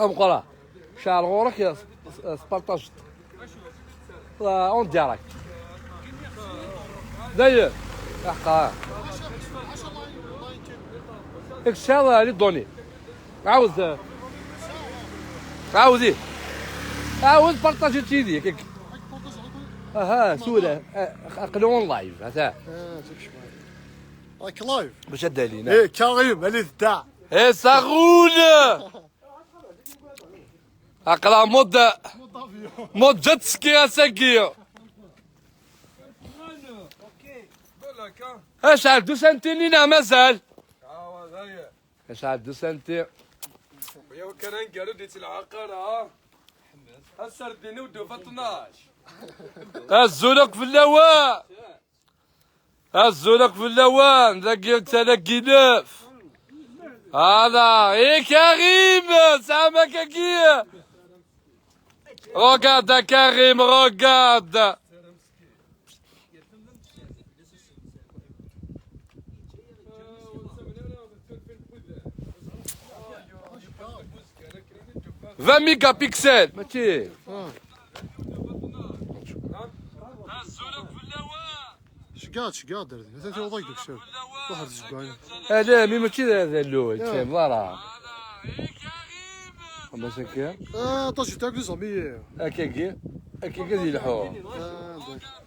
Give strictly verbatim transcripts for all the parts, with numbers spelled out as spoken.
Ameqqran, ceɛl ɣur-k, s-, s-, spartajet. Là, en direct. D'ailleurs, aḥqa. Yak tecɛel les données. Ɛawed. Ɛawed, ih. Ɛawed partajet yid-i, yak. Aha, tura. Eh, aql-i en live, ata. Rak live. Bac ad d-alin, eh. Eh, Karim, allez, da. Eh, Saroul! Aql-aɣ mode, mode jet ski ass-agi. Acḥal d usanti-nni neɣ mazal? Acḥal d usanti? Yaw kan aneggaru d-ittelɛaq ara, ha? Ass-a ar d-iniw d-ufa tnac. Azul akk fell-awen! Azul akk fell-awen, dagi d tala n yilef. Ala, i Karim, tesɛam akkagi. Regarde à Karim, regarde. Vingt mégapixels, mačči. Azul akk fell-awen. Ceggeɛ-d, ceggeɛ-d ar din. Atan tiwḍa deg ukcab. Ruḥ ar tzeggayin. Ala, mi mačči d, d alluy, ur tefhimeḍ ara. Ama s akka? Ah, aṭas n les amis. Akkagi, akkagi ad yelḥu.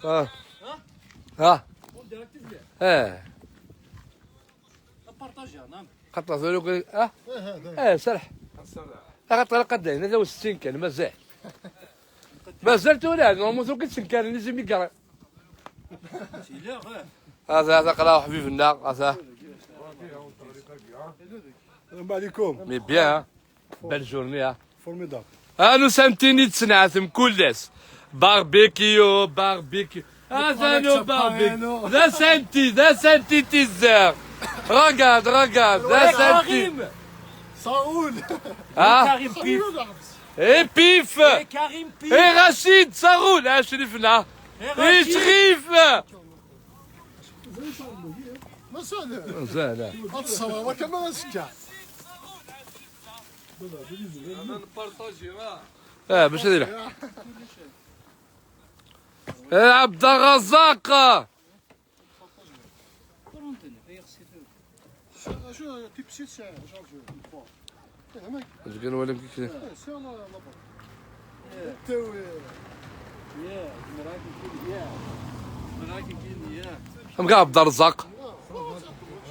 Ah, d'accord. Ah. Ah. Eh. Partager, non? Qaṭṭeɣ tura, ah? Eh, serreḥ. Axaṭer ilaq ad d-ayen, ad awen-sittin kan, mazal. Mazal tura, normalement tura i d-ssenkaren izimigrants. Ata, ata, aql-aɣ uḥbib-nneɣ, ata. السلام عليكم. Mais bien, hein? Belle journée, hein? Formidable. Ah, nous sommes tenus de Senat, mkul ass. Barbecue, barbecue. Ah, ça, nous, barbecue. La Santi, la Santi teaser. Regarde, regarde, la Santi. Karim. Saroul. Ah. Karim Pif. Et Pif. Et Karim Pif. Et Rachid, Saroul, ah, Shrif, là. Et Rachid. Et Shrif. مازال. مازال. هاد الصراوة كمان سكع. انا نبارطاجي، ها. اه، باش هذه. اه، عبد الرزاق. شو، شو، تيبسي تسعة، شارجور. هناك. اش قال ولا كيف؟ اه، سي لا، لا بار. تاوي. يا، مراكي كيلي، يا. مراكي كيلي، يا. هم كاع عبد الرزاق.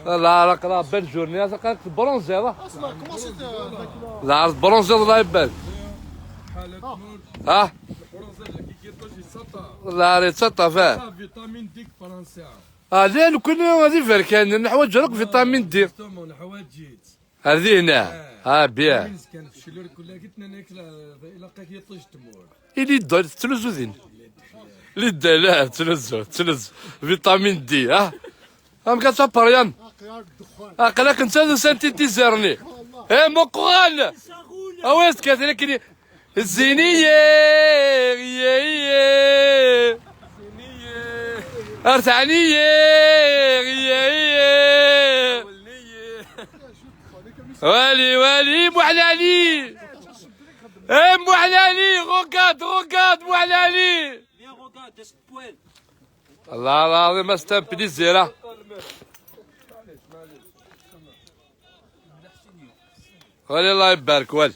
لا، راك راه بال جورني، راك برونزي، راه. اسمع، كومونسي ت-، لا، عرفت برونزي، الله يبان. ها؟ برونزي، كي كيطوش يسطا. لا، راه يتسطا فيه. فيتامين دي فرنسا. اه، لا، لو كان هذه فيركان، نحواج راك فيتامين دي. جوستومون، نحواج جيت. هذه هنا. اه. اه، بيان. كان في الشلور كلها قلت لنا ناكل، آه، إلا لقاك يطيش التمور. إلي دار تلوزو دين. اللي دا، لا، تلوزو، تلوزو. فيتامين دي، ها؟ هم كان سابريان. أقلك أنت ذو سانتيتيزيرني. إيه، مقران. أويس كاتلك لي. الزينية، يا، يا. أرتعنية، يا، يا. والي، والي، محلالي. ايه، محلالي، غوكاد، غوكاد، محلالي. الله العظيم، ما ستان بليزير، ها. غالي، الله يبارك، والي.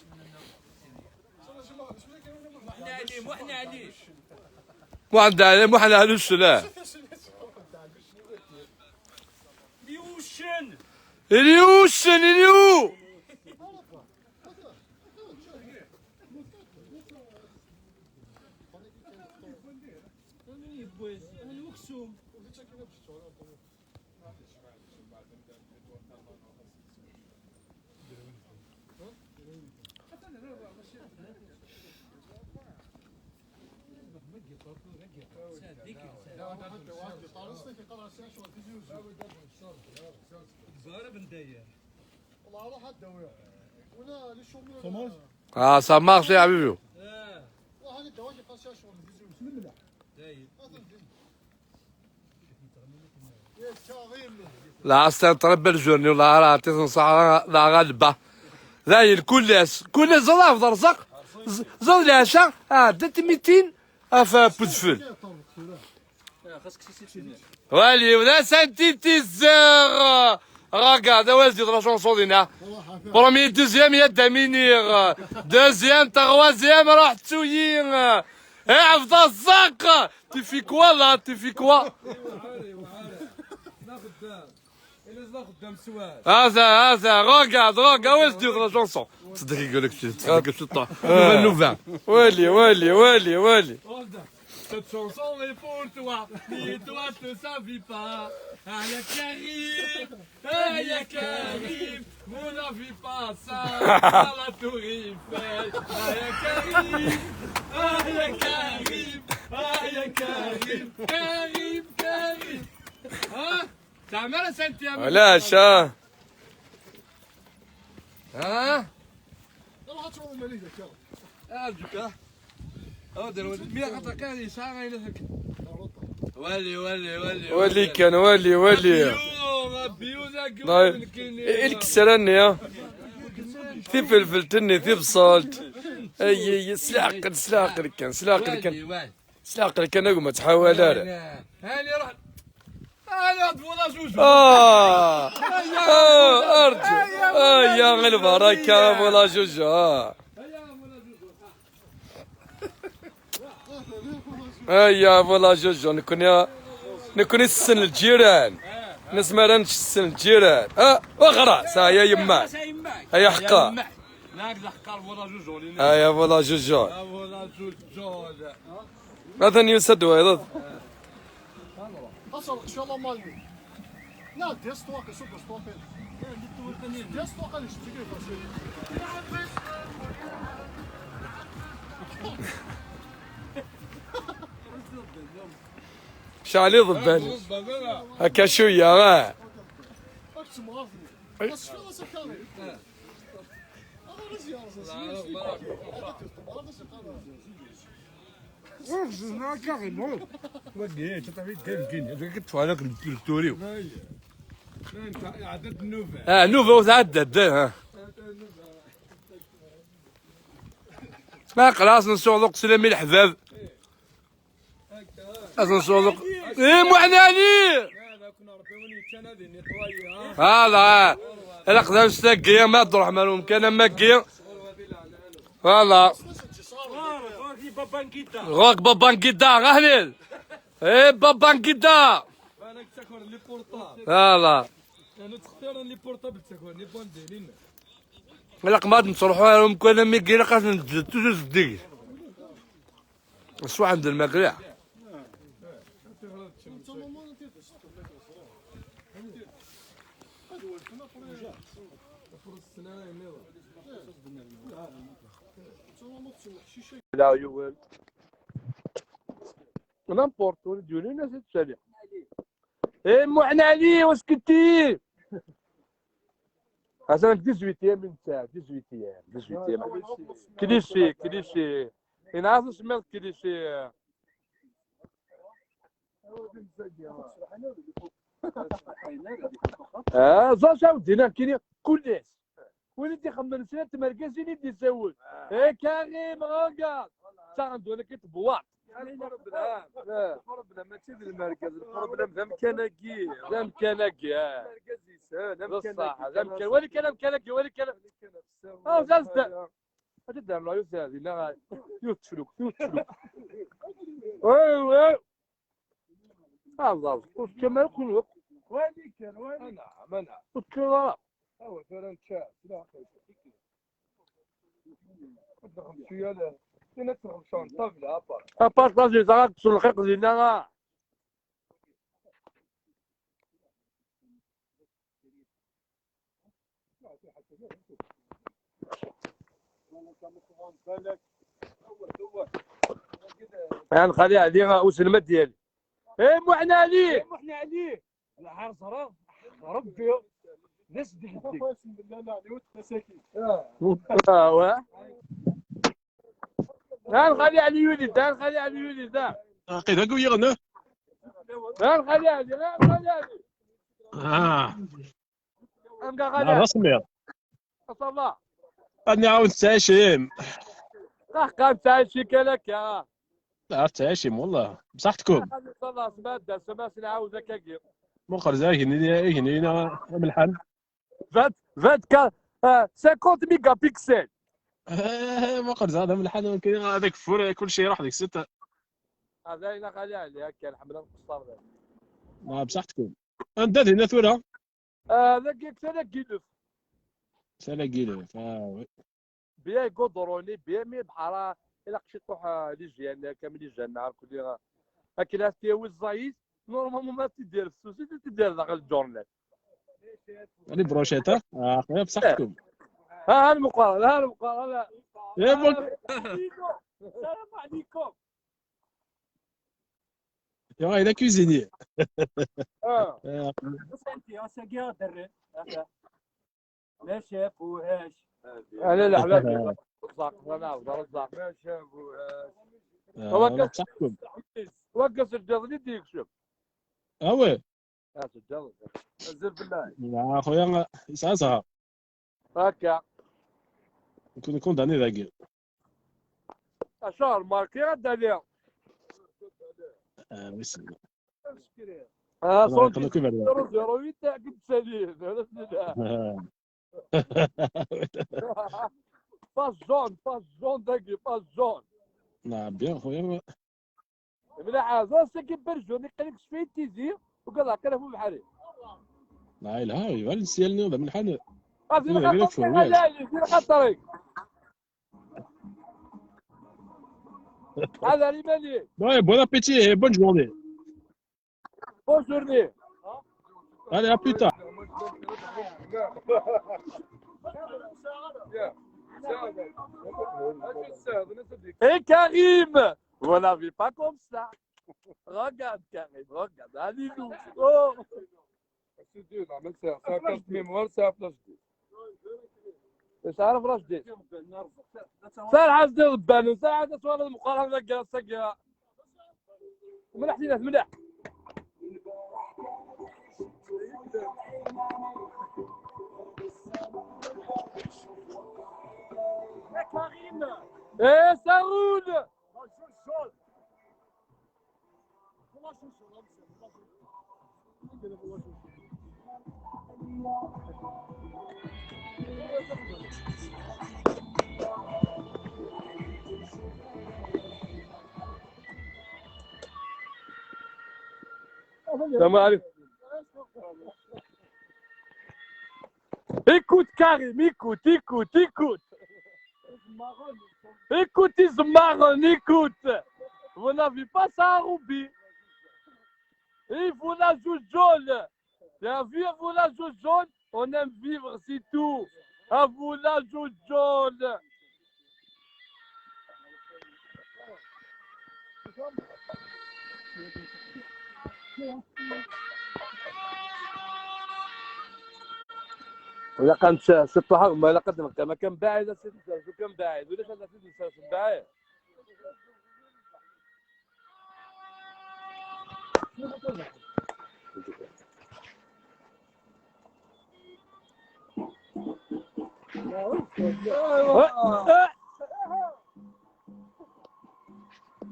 محلالي، محلالي. محلالي، محلالي السلام. اليوشن. اليوشن، اليو. Ah, ça marche, يا حبيبي. Là, c'est une très belle journée. والله راه عطيت نصح، راه غالبة. Dayen, kul ass, kul ass, ẓẓaḍ ɣef ḍerẓaq, ẓ-، ẓẓaḍ leɛca, ah, d tmitin, af, af udfel. Wali, d ass n tizi. Regarde, ouais, c'est la chanson, Dina. Premier, deuxième, il y a Damini. Deuxième, troisième, راح تسويي. Eh, عبد الرزاق. Tu fais quoi là? Tu fais quoi? هذا، هذا، regarde, regarde, ouais, c'est la chanson. تصدق يقول لك شي، تصدق شي طاح. Nouvelle, nouvelle. Wali, wali, wali, wali. Cette chanson est pour toi, mais toi te savais pas. Ah, يا كريم، ah, يا كريم, vous n'avez pas ça. Ah, la tour Eiffel. Ah, يا كريم, ah, يا كريم, ah, يا كريم, كريم, كريم. ها؟ تعمل سنتي يا علاش، ها؟ ها؟ ارجوك، ها؟ هذا الولد. مية خطر كان يسعى غير هيك. ولي، ولي، ولي، ولي ولي. كان، ولي، ولي. ربي، ربي، وذاك طيب. الكسراني، ها؟ في فلفل تني، في بصلت. اي، اي، سلاقل، سلاقل كان، سلاقل كان. ولي، ولي. سلاقل كان، ما تحاول، لا. هاني رحت. هاني رحت فولا جوجو. اه. اه، ارجو. اه، يا غير البركة، فولا جوجو، اه. ايا فولا جوجو، نكوني، نكوني السن الجيران. نسمع راه نش السن الجيران. اه، اغرى، سا يا يما. يا حقا. ايا فولا جوجو. هذا نيوسد ويض. Asseɣ kečč a la Malmi. لا، ديستواك، شوف ديستواك. ديستواك اللي شفتي كيف. شعلي ضبان. هكا شوية، اه. راك تسمغرني. بس شنو راسك كامل؟ انا راسي يا راسي. راسي كامل. وقيت، تعرف كاين كاين، هذاك كتشوف هذاك الدكتوري. لا، انت عدد النوبة. اه، نوبة وتعدد، اه. ما خلاص نسوق سلامي الحباب. لازم نسوق. ايه، مو حناني. هذا، اه. الا قدام ستاكيا ما تروح مالهم كان ماكيا. فوالا. غوك بابا نكيتا، غا هنيل. ايه، بابا نكيتا. فوالا. الا قمات نصلحوها لهم كان ميكي، لا قاس نزل، توجو زديك. السوا عند الماكلة. لا، يوال. N'importe, ولد يولي الناس تسالي. ايه، مو حنا علي، واش كنتي؟ اصلا ديزويتيام من تاع، ديزويتيام، ديزويتيام. كليشي، كليشي. انا عارف سميت كليشي. اه، زوج عاودينا كاين كلش. وليدي خمم سنة تمركزين يدي يسول. ايه كريم، غاكا. تا غندوي انا كيتبواط. البروبلام، البروبلام ماشي د المركز، البروبلام ذا مكانكي. ذا مكانكي، اه. المركز يسهل، ذا مكانكي، ذا مكان، ولكن انا مكانكي، ولكن انا. اه، زاز دا. هذا دار الله يوسف هذه، لا، يوتشلوك، يوتشلوك. وي، وي. اه، زاز. وش كما يكون وقت؟ وين كان، وين؟ انا، انا. وش كما؟ هو ترى نتشاف، لا. شوية لا. فين تدخل شلون؟ طفلة، أبا. أبا، طفلة، زاك، شو الخير، زينا. غنخلي عليها وسلمة ديالي. ايه، محن عليه، محن عليه. العار زرا ربي. ناس ديك ديك. اقسم بالله لا، اللي وقت مساكين. اه، واه. لا، نخلي على اليولي، لا، نخلي على اليولي، لا. عقيد، هاكو يغنى. لا، نخلي عليه، لا، نخلي عليه. اه. أنت غالي. رسمي. صافا. أنا عاود تعشيم. صح، كان تعشي كلك يا. لا، تعشيم والله. بصحتكم. خلاص، ما دا، سما سنعاود هكا كيف. مخرج، هاي هنا، هاي هنا، هنا، من الحل. فات، فات كا-، آه، خمسين ميجا بيكسل. آه، مخرج، هذا من الحل، ولكن هذاك فور، كل شيء راح ديك ستة. هذا هنا خلي عليه، هكا نحمل القصار ذا. آه، بصحتكم. أنت هنا ثورة؟ آه، ذاك يكسر لك كيلف. سالا كيلف، آه، وي. بيا يقدروني، بيا مي بحرا، إلا قشي تروح، آه، لي جيان، كامل لي جيان، نهار كل يوم. لكن هاتي وي الزايد، نورمالمون ما تدير السوسي، تدير داخل الجورنال. هذه بروشيتا؟ آه، خويا، بصحتكم. ها، ها المقارنة، ها المقارنة. يا بول. السلام عليكم. يا غاية كوزيني. آه. آه. بصح أنت يا ساقي دري. لا شافوهاش. لا، لا، لا، لا. رزاق، أنا عارف، رزاق. ما شافوهاش. آه، هو أنا قص-، بصحتكم. هو قص الجاز اللي يديك شوف. آه، وي. آه، الجاز. نزل بالله. يا خويا، يسعى سعى. هكا. يكون، يكون داني ذاكي. أشهر ماركي غدا ليها. آه، وي سي. آه، أنا صوتي نقول لك بعد. صفر صفر ثمانية تاعك تساليه. آه. باس جون، باس جون داكي، باس جون. نعم، بيان خويا. ملاح، هذا ساكي برجوني، قال لك شفيت تيزي، وقال لك: "أنا مو بحالي". لا، لا، يبان سيالني ولا من حالي. آه، في إيه، غير الخطر، فوق، غير وين؟ لا، لا، في الخطر. هذا لي مالي. Ouais, bon appétit et bonne journée. Bonne journée. Allez, à plus tard. Et Karim, vous n'avez pas comme ça. Regarde Karim, regarde. Allez, nous. Oh. C'est dur, là, mais c'est, c'est un flash mémoire, c'est un flash. مش عارف راش دير. سال حاج دير البان، سال حاج سوال المقارنة كاع سكا. ملح سيدي، ملح. يا كريم. ايه سارون. السلام عليكم. Écoute, Karim, écoute, écoute, écoute. Écoute, Ismaël, écoute. Vous n'avez pas ça à Roubaix. Et vous la joujole. T'as vu, vous la joujole. On aime vivre, c'est tout. À vous la joujole. ولا كانت ست حرب، ما لا قدمك، ما كان باعد، ست حرب، كان باعد، ولا كان ست حرب باعد.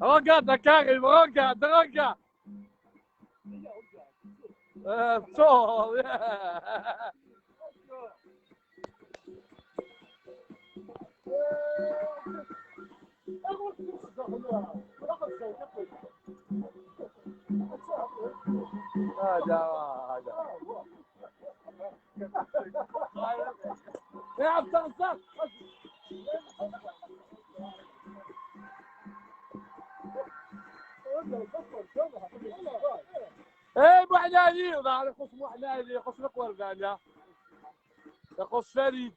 Regarde, Karim, regarde, regarde. Euh, so, yeah. هذا، هذا. يا عبد الرزاق. ايه، ابو حلالي، ما عرف اسمه حلالي، خص لك ورقه. يقول فريد.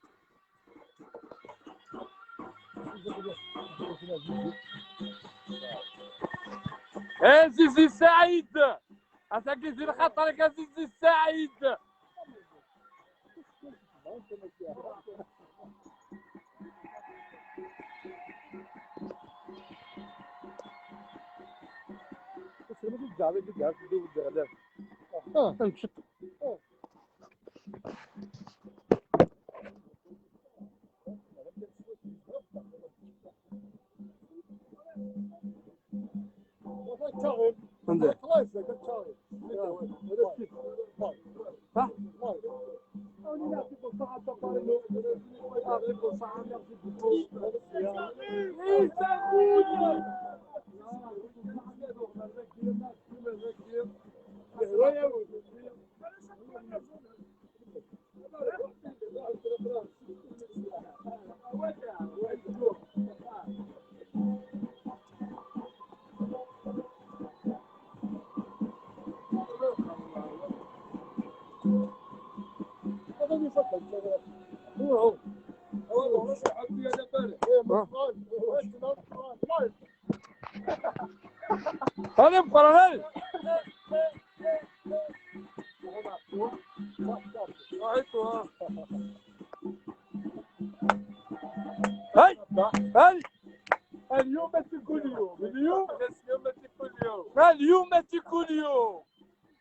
عزيزي سعيد. Tagi di lxaṭer-ik, a Zizi Saɛid. Ah, amciṭ. Anda? Ha? هذا مقرن، هاي. هاي، هاي. اليوم ماشي كل يوم، اليوم. اليوم ماشي كل يوم. اليوم ماشي كل يوم.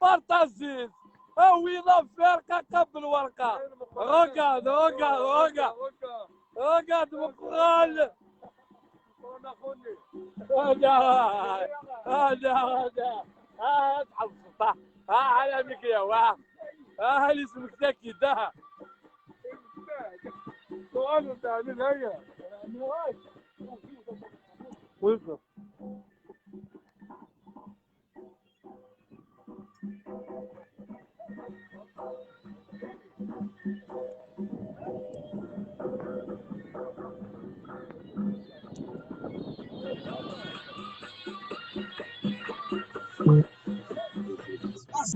بارطاجيز. آه oui، la فرقة قبل ورقة. Regarde، regarde، regarde. Regarde مقرن. هذا، هذا، هذا. آه، تعال السلطة. آه، على ميكيا، واه. آه، اللي اسمك زكي ده. سؤال تعمل هيا. وينكم؟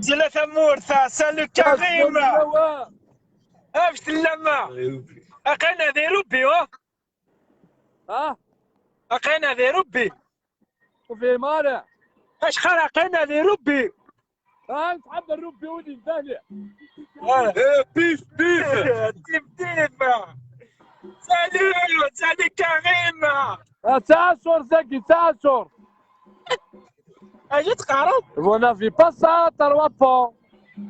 Zila tamurt, salut Karim. Amek tellam? Aql-aɣ di Ṛebbi, oh. Ha? Aql-aɣ di Ṛebbi. Ur fhimeɣ ara. Acḥal aql-aɣ di Ṛebbi. Ha, nttḥab Ṛebbi win yebdan. Ah. Eh, pif, pif. Tif, tif. Salut, salut Karim. Ah, tesɛa ṣṣur tagi, tesɛa ṣṣur. Acu teqqareḍ? Vous n'avez pas ça, trois points.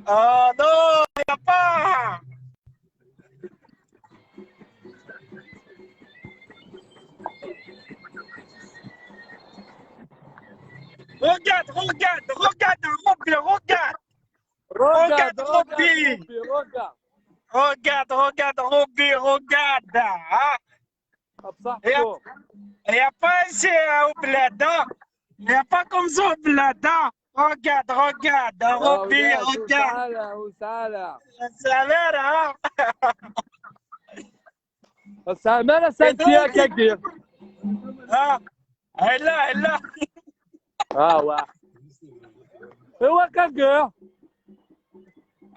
Ah non, y a pas. Regarde, regarde, regarde, Robbie, regarde. Regarde, regarde, Robbie. Robbie, regarde. Regarde, regarde, Robbie, regarde. Hein? Ah, بصح. Il y a, il y a pas ici, hein, au bled, hein. Il y a pas comme ça au bled, hein. Regarde, regarde, Robbie, regarde. وسعالة، وسعالة. سلام، ها. السلام، أنا سنتي هكاكي. ها. هلا، هلا. ها، واه. إيوا كاكي.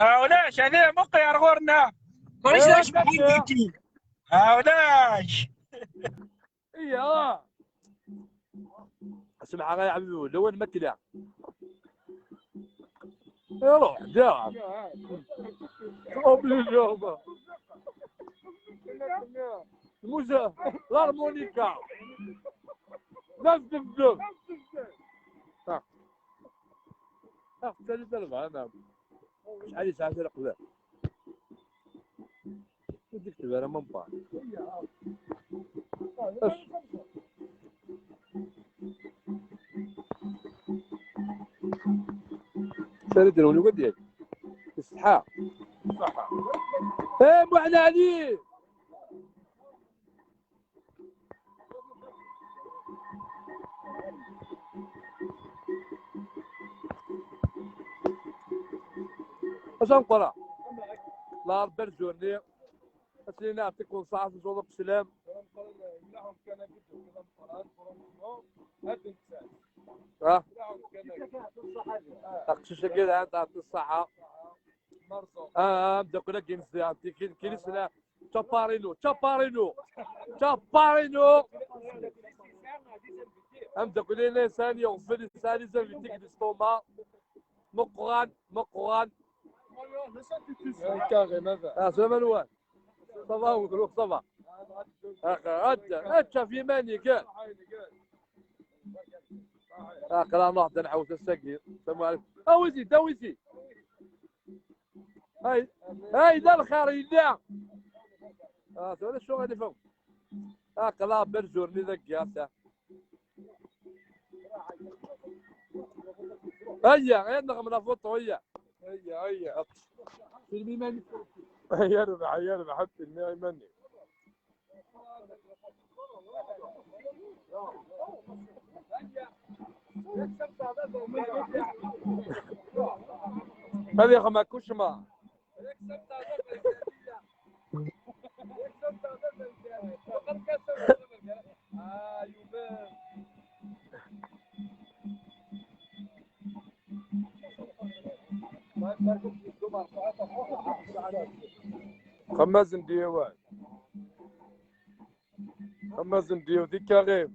آه، ولاش، هذه مقير غورنا. مانيش إيوا لاش كاكي. بحال هكي. آه، ولاش. إيه، آه. اسمع غير يا عبدو، لو الماكلة. يروح، جا. Obligé، هما. الموزة، l'harmonica. نفس الدم. ها. ها، ثالث أربعة، نعم. شحال يسعى في القباب؟ وديك تبان من بعد. سير ديروني وديك. الصحة. الصحة. ايه، محنا علي. اش نقرا؟ لا، ربي رجوني. اسينا يعطيكم الصحة، تزودوا بسلام. اه. تقشيشة كده، تعطي الصحة. اه، آه، بدك لك جنس، يعطيك كل سنة. تشابارينو، تشابارينو، تشابارينو. هم تقول لي ثاني يغفل ثاني زي ما تيجي الاستوما. Meqqran, meqqran. Carré, ma va. Ah, ça va, Noël. Ça va, ça va. Ah, ah, ah, ça fait mal, les gars. Ah, aql-aɣ nruḥ ad nḥewwes ass-agi. Samu ɛlikum. Awi-t-id, awi-t-id. Ay, ay, d lxir yella. Ah, tura acu ara ifhem? Aql-aɣ berjur-nni dagi, ata. Aya, aya, nɣem la photo, aya. Aya, aya. Filmi iman-ik. Aya, rbeḥ, aya, rbeḥ, filmi iman-ik. Ad ixem cauchemar. Xemmaz n D I Y. Xemmaz n D I Y di Karim.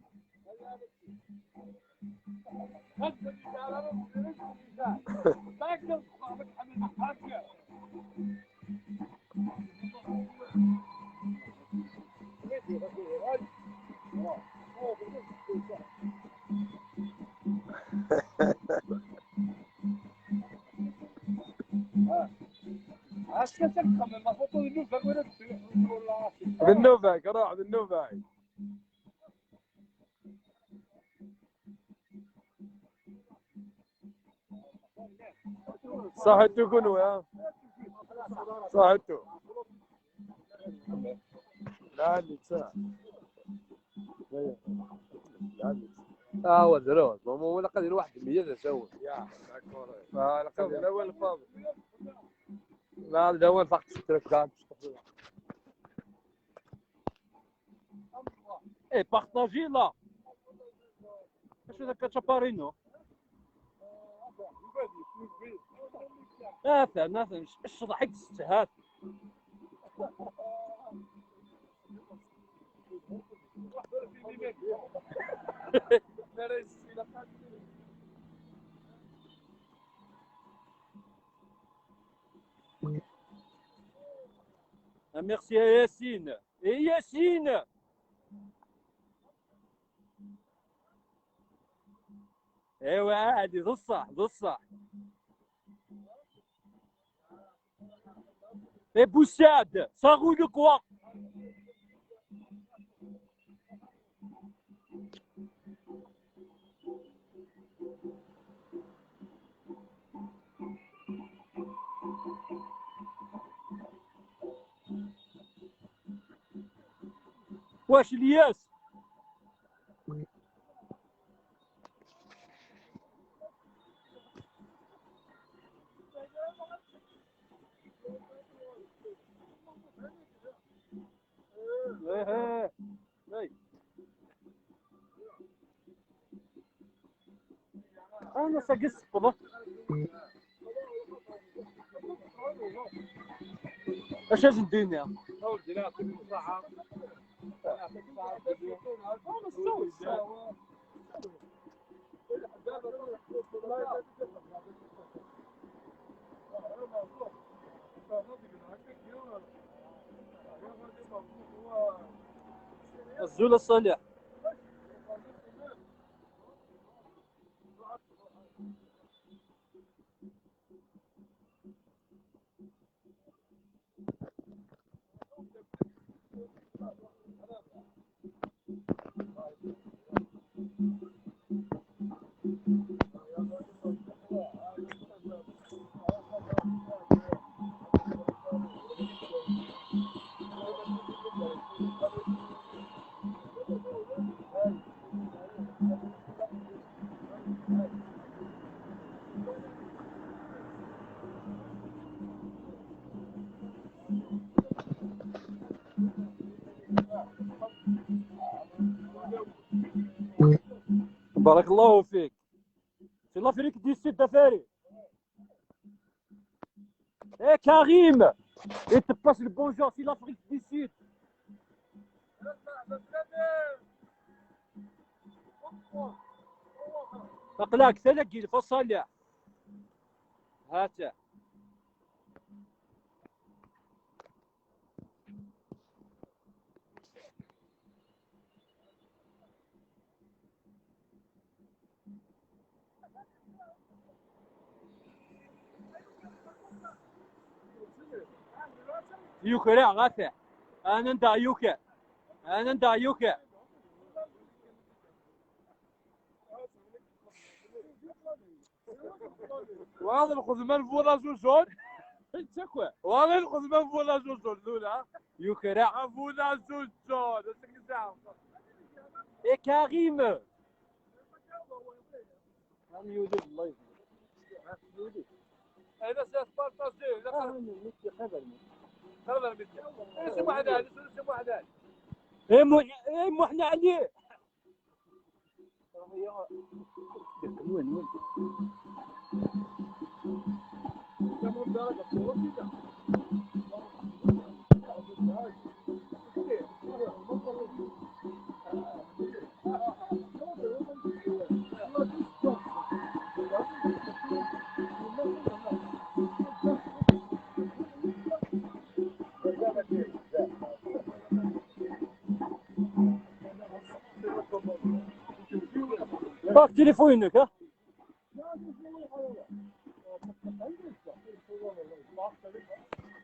D nnuba-k, ruḥ, d nnuba-k. صحيتو كنو، ها؟ صحيتو. لا، اللي تساع. لا، اللي تساع. اه، هو دروز. ماما، ولا قال واحد مية ذا سوا. يا، داكور. آه، لا، قال الاول فاضي. لا، الاول فقط سترك كان. ايه، بارطاجي لا. اش هذاك تشابارينو؟ اثن، اثن، اش، اش ضحك الستهات. Ah, merci à Yacine. Et Yacine! ايوا عادي، ض الصح، ض الصح. اي بوساد، صاغو لو كوا. واش الياس؟ ايه، ايه. انا ساقي السبضة. اش اش الدنيا؟ الزول الصالح. بارك الله فيك. C'est l'Afrique du Sud, d'affaires. Eh, Karim, et te passe le bonjour, c'est l'Afrique du Sud. Aql-ak talagi lfaṣ Ṣaleḥ. هاتا. Yukra ɣata. Ananda yuka. Ananda yuka. Waḍ lxedma n bu d azuzzun. Wa lxedma n bu d azuzzun, Lula. Yukra. A bu d azuzzun. Et Karim. Am yuli d live. Ayla s partager. Ah, mais c'est très bien. Très bien. Eh, c'est moi, eh, moi, eh, moi, eh, moi, eh, moi, eh, moi, eh, moi, eh, moi, Bak telefonunu, ha?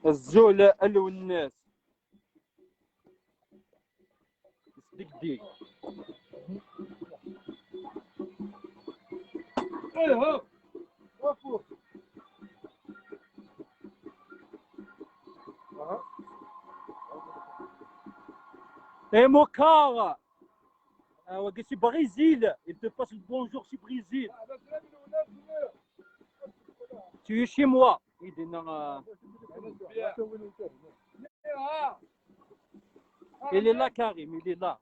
Azul a Lwennas. Sdegdeg. Et Mokar. Ah, wagi si Brésil. Il te passe le bonjour si Brésil. Tu es chez moi. Il est dans, euh, il est là, Karim, il est là.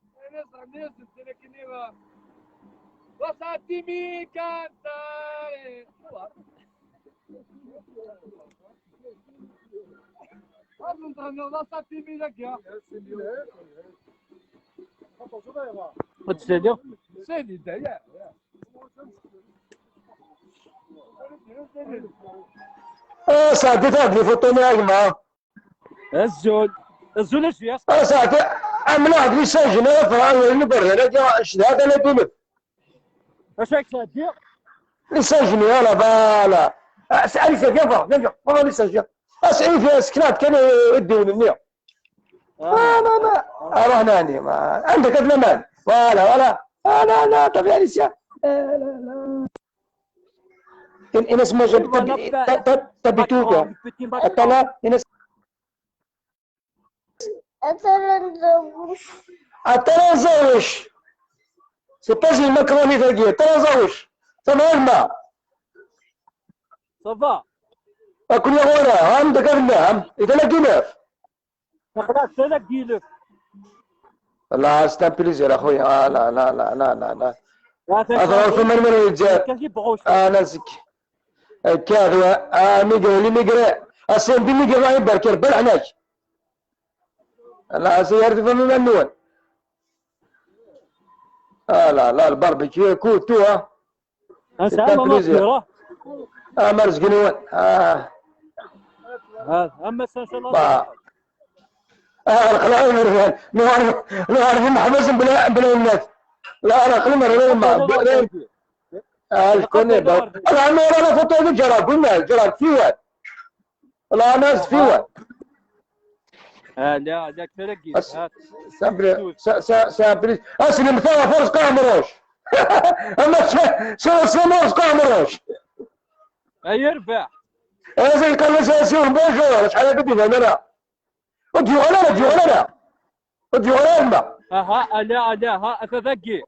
Ad tesɛeddiḍ? Ah, sɛeddi-t-id di fuṭu-nni a gma. Azul. Azul a Jiyas. Ah, sɛeddi, amneɣ d message-nni ara ferɛen win n iberdan-agi, cedha tala d-ilef. Acu ay k-sɛeddiɣ? Message-nni, ala, bala. Ah, s-, allez, viens voir, viens voir, viens voir le message, viens. Ah, s-, eh, viens, sekneɣ-d kan, eh, iddiwen-nni. Ah, ma, ma. Ah, ruḥ nani, ma. عندك هذا الأمان. Voilà, voilà. Ah, la, la, طبيعي لسيا. Ah, la, la. In, in اسمه جاب تبي-، ت-، ت-، تبيتوكا. حتى لا، in اس-، حتى لا نزوج. C'est pas une macronite هاكي. حتى لا نزوج. تمام، ما. Ça va. أكل يا غورة، هم دقيقة، هم. إذا لا كنف. خلاص، هذا كيلف. لا، c'est un plaisir أخويا. آه، لا، لا، لا. هذا هذا هو في من، من الجزائر. كان يبغوا شيء. آه، ناسك. كاد و-، آه، ميغري، لي ميغري. السي ام دي ميغري راه يبارك، يربح هناك. لا، سي يرتفع من النون. آه، لا، لا، الباربيكيو، كول، تو، ها. انسى، سي ان بليزير. آه، ما رزقني وين. آه. ها، اما سان شاء الله. آه. آه، الخلايا نوار، نوار، نوار محبس بلا، بلا الناس. لا، لا، خلينا نروح مع، آه، شكون يبغى؟ العمير، أنا فوتو جرى، قلنا جرى، في وين؟ لا، ناس في وين؟ آه، لا، لا، كثر أكيد. أس-، هات. سامبلي، سا-، سا-، سامبلي. أسلم ثلاثة فرص قهمروش. أما س-، س-، سامورس قهمروش. أي يربح. إيه، زي قال لي سياسيون، بونجور، شحال هذا دينا، لا، لا. وديو غلا، لا، ديو غلا، لا. وديو غلا، لا. أها، ألا، ألا، ها، أتذكي.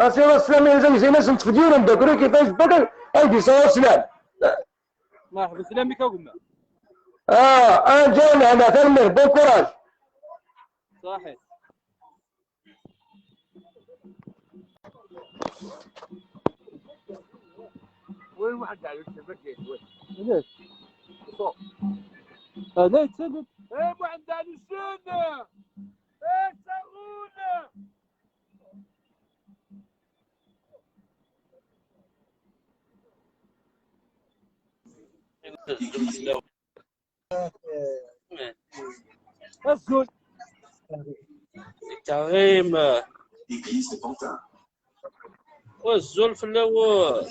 أسير السلام، إذا زي ناس نتفديون، ندكرو كيفاش بدل، أي بيسا السلام. مرحبا، سلامك أقولنا. آه، أنا جاي لهنا، ثاني، بون كوراج. صحيح. وين واحد على الشبكة؟ وين؟ ليش؟ صوت. آه، لا يتسلم. إيه، واحد على الشنة. إيه، سرونة. Azul. Karim. Azul fell-awen.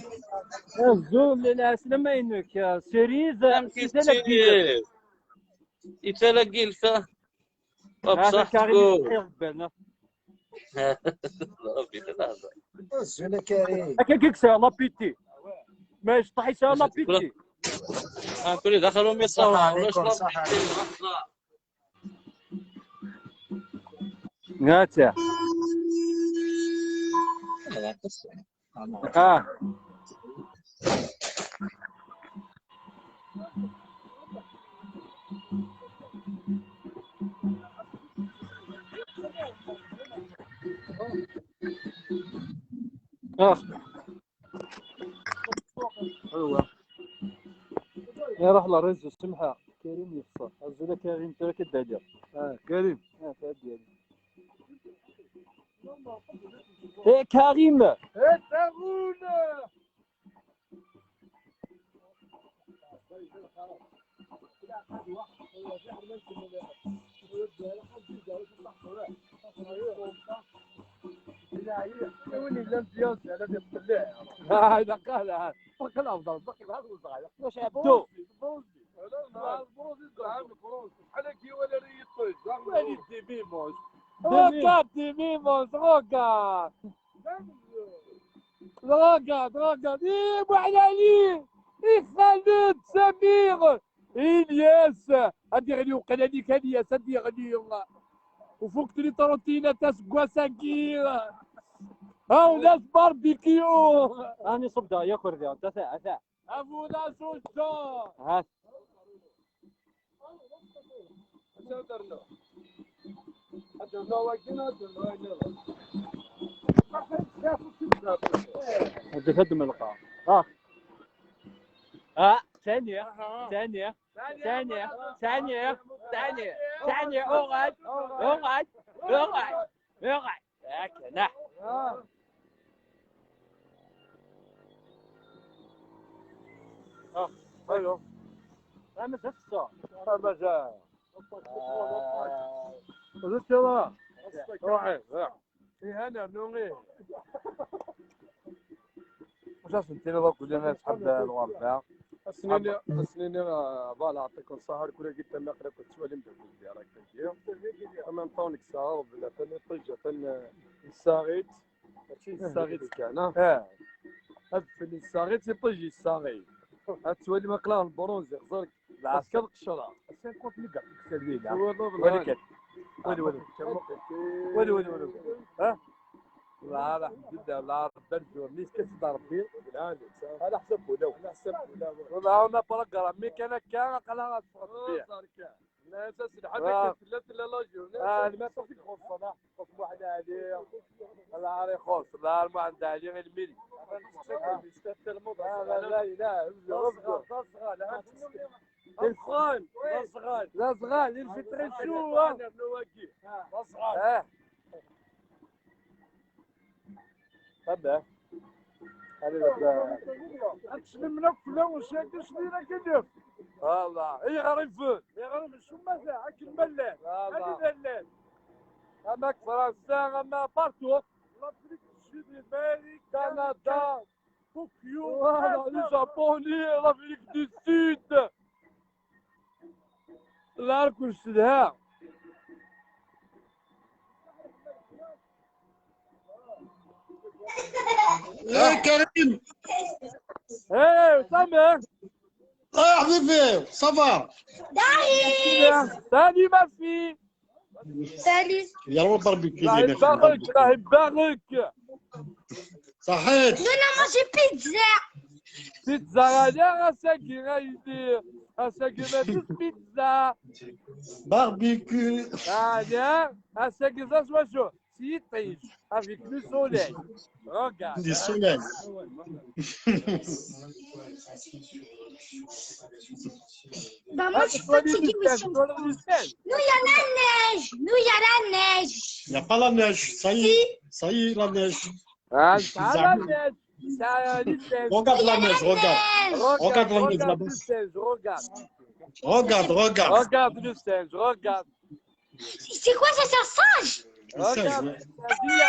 Azul, lɛeslama-inek. Siriz, amek i tettiliḍ? Italagi lfa. Bṣaḥ Karim. Azul a Karim. Akka kik sɛiɣ lapiti. Ma yecṭeḥ i sɛiɣ lapiti. Akuli daxel umi ṣaḥa ɛlikum, ṣaḥa ɛlikum. Gata. Ah. Ah. ايوا. يا راح لا ريزو السمحة. كريم يفصل. أزول كريم، ترك الدالية. اه، كريم. اه، تاع الدالية. ايه كريم. ايه تاغونا. وين الا امتياز على هذه الطليعه؟ اه، اذا قال، آه، فك الافضل، فك الافضل صغير. واش عبو؟ بروزي، بروزي. لا، لا، بروزي زعما، بروزي. بحال هكا ولا ريت طيب، زعما. وين دي ميموس؟ روكا دي ميموس، روكا. روكا، روكا. ايه، بو علي. ايه، خالد، سمير. الياس، غادي يغلي وقيلا ليك الياس، غادي يغلي. وفوق تري تروتينا تاع سكواساكي. ها ولاش باربيكيو. راني صبدا يا كردي، انت ساعة، ساعة. ابونا سوسو. ها. هديك هدم القاع. ها. ها، ثانية، ثانية. ثانية، ثانية، ثانية، ثانية، اقعد، اقعد، اقعد، اقعد. هكا، نح. اه، ايوا. لا، ما زدتش. لا، ما زال. آه. زدت يلا. روحي، روح. إيه، أنا نوغي. واش سنتي لو كل الناس حب الغربة؟ أسنيني، أسنيني، آه، فوالا، يعطيكم الصحة، كل قلت لنا قريب كنت سوالي مدوز ديالك، فهمتي؟ أما نطونك ساعة، وبلا فن طجة، فن الساغيت، ماشي الساغيت كان، ها؟ اه. هاد فن الساغيت، يطجي الساغيت. هاد سوالي ما قلاه البرونزي، خزرك. العسكر القشرة. السينكونت ميغا بيكسل ليلة. هو النور ولا الغالي. كان؟ ولا، ولا. ولا، ولا، ولا. ها؟ لا، لا، الحمد لله، لا، ربي الجور. ميس كيف دار ربي؟ العالي، صح. على حسب ولا. على حسب ولا. والله أنا بروغرام، مي كان كان قناة غتفرج فيها. صار كان. لا، أساس الحاجة آه. كانت لا، لا، لا، جو. لا، آه، أساس ما صافي خصنا. خص واحد عليه. الله عليه خص، الله ما عند عليه غير الميري. آه، لا، لا، لا، لا، لا، لا، لا. الفران، لا صغار. لا صغار، اللي في الطريق شو هو؟ لا صغار. اه. هذا. هذا شنو من كله وشاكي شنو كيدير؟ والله، اي غريب فين؟ يا غريب شو ما فيها؟ هاك الملان. والله. هذه الملان. اما فرنسا، اما بارتو. لافريك الجنوبية، كندا. طوكيو، آه، لي جابوني، لافريك دو سود. لا، كلش دها. ايه كريم. ايه، سامح. اه حبيبي، صافا. دايس. سالي ما في. سالي. يا رب ربي الله يبارك، الله يبارك. صحيت. انا ماشي بيتزا. بيتزا غالية، اساكي غايدي. اساكي ما فيش بيتزا. باربيكيو. غالية، اساكي زاس واشو؟ سيطيش. Avec le soleil. Regarde. Le soleil. Bah, moi, je suis fatiguée, mais si on prend. Nous, il y a la neige. Nous, il y a la neige. Il n'y a pas la neige. Ça y est. Si. Ça y est, la neige. Ah, ça, la neige. Regarde la neige, regarde. Regarde la neige là-bas. Regarde, regarde. Regarde le singe, regarde. C'est quoi ça, c'est un singe? Regarde, هي،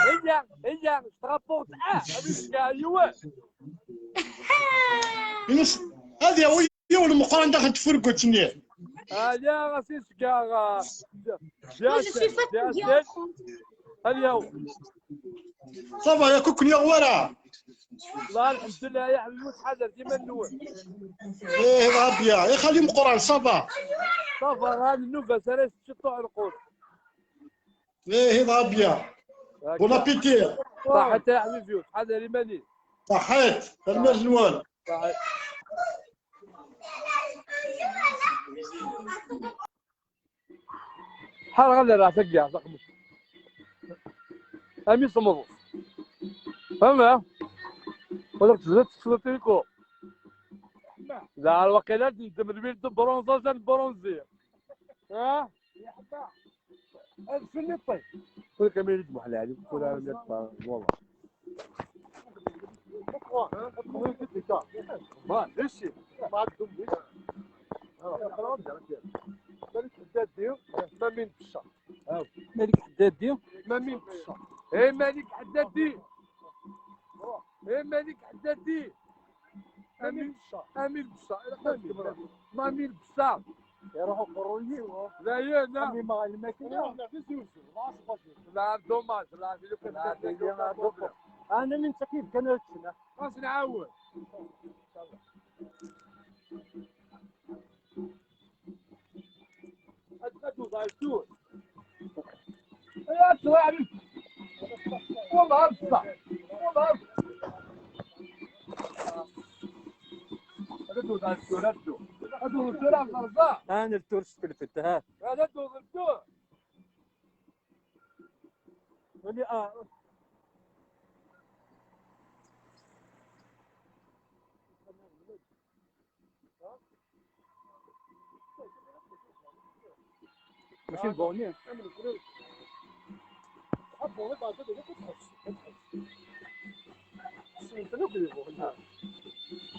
هي، هي، je te rapporte un. هذه هي والمقران داخل تفرقوا تنين. هذا راسي سكار. Moi, je suis fatiguée en France. هذه هو. صافا يا كوكني ولا؟ والله الحمد لله يا حبيبي، وتحضر ديما نوال. ايه رابيا، ايه خلي مقران، صافا. صافا، راني نوفا، سريت شطوع القوت. ايه رابيا. بون ابيتي. صحيت يا حبيبي، تحضر يماني. صحيت، تنمير نوال. صحيت. حال غدا راه تقلع تقبل. امي صمد. فهمها؟ ولا تزيد تسلطيكو. لا، الوقيلات انت من بين برونزا زاد برونزي. ها؟ هذا فين اللي طيب؟ كل كم يجمع على هذه، كل عام يطلع، والله. مالك حدادي، ما مين بشا. مالك حدادي؟ ما مين بشا. اي مالك حدادي. اي مالك حدادي. امين بشا. امين بشا. امين بشا. يروحوا قروني. لا، يا، لا. امي ما علمك. لا، لا، في زوج. لا، دوماج. لا، في زوج. لا، في زوج. انا من سكيف كان هاد السنه. خلاص نعاود. هاد، هاد وضع الدور. يا سلام. والله هاد الصح. والله هاد الصح. هاد وضع الدور، هاد الدور. هاد وضع الدور، هاد الصح. انا الدور شفت الفتة، ها. هذا الدور، الدور. ولي، آه. ماشي البوني.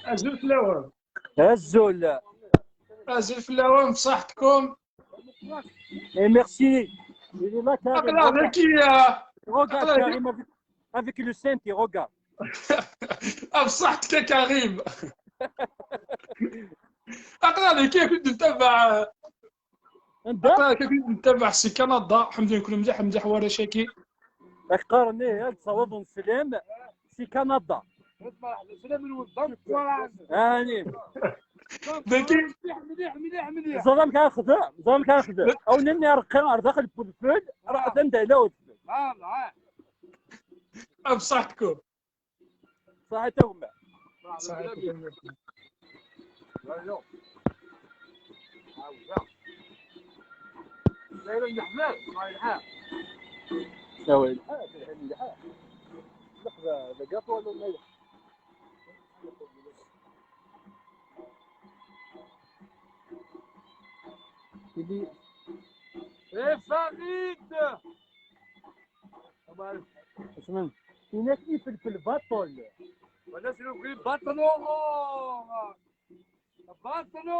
أزول فلاون. أزول. أزول فلاون، بصحتكم. Et merci. Il est là, Karim. أقلع ذكية. Regarde, أقلع Karim, avec, avec le sein, regarde. بصحتك يا كريم. أقلع ذكية، كنت نتابع. أنت؟ أقلع ذكية، كنت نتابع سي كندا. الحمد لله، كل مزيان، مزيان حواري شاكي. أخبارني، يا تصوب ونسلم. سي كندا. اسمع، سلام من ولد الدار. هاني. ذكي. مليح، مليح، مليح، مليح. زعما كنخدم، زعما كنخدم. أو نني رقي على داخل الفلفل، راه تندعي لا وتفل. آه، آه. بصحتكم. صحيت هما. صحيت هما. لا، لا، النحمال، ما يلحق. لا، وين؟ يلحق، يلحق، يلحق. لحظة، لا قاطو ولا ما يلحق. اللي إيه فريد. اسمع. هناك إيه في، في الباطل. ولا شنو في بطلو؟ بطلو!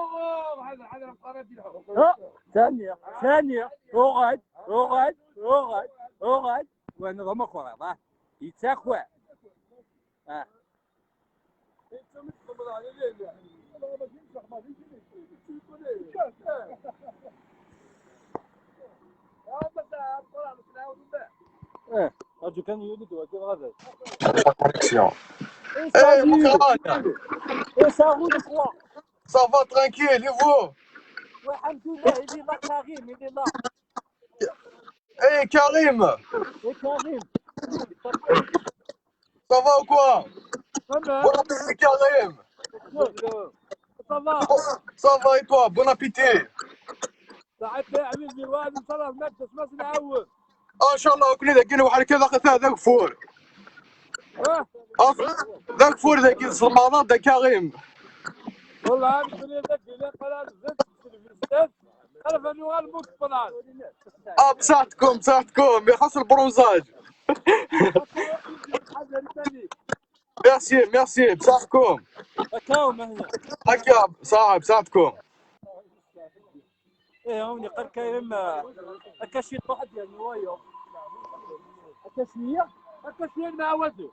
هذا، هذا القرار ديال الحكم. ها، ثانية، ثانية. اقعد، اقعد، اقعد، اقعد. وانا ضم اخرى، ها. يتساخوا. ها. ايه، راجو كان يولد وهكا غزال. ايه، ايه، مكران. ايه، ساغو دو كوا. Ça va, tranquille, et vous? والحمد لله، il est là, Karim, il est là. ايه، كريم. ايه، كريم. Ça va ou quoi? Bon appétit, Karim. Ça va. Ça va et toi? Bon appétit. صحيت يا حبيبي، واحد ان شاء الله ما تسمعش نعاود. ان شاء الله كل ذاك واحد كذا خذ هذا كفور. ها؟ ذاك فور ذاك الزمارة ذاك كريم. والله هذا الدنيا ذاك اللي قال هذا الزيت في الفيزيتات. عرف انه غير الموت بلان. اه، بصحتكم، بصحتكم، يخص البرونزاج. حاجة ثانية. Merci, merci, بصحتكم. هكا وما هنا. هكا صاحب، بصحتكم. ايه، هوني قال كاين، آه، هكا شي واحد يعني وايو. هكا شويه، هكا شويه مع وزن.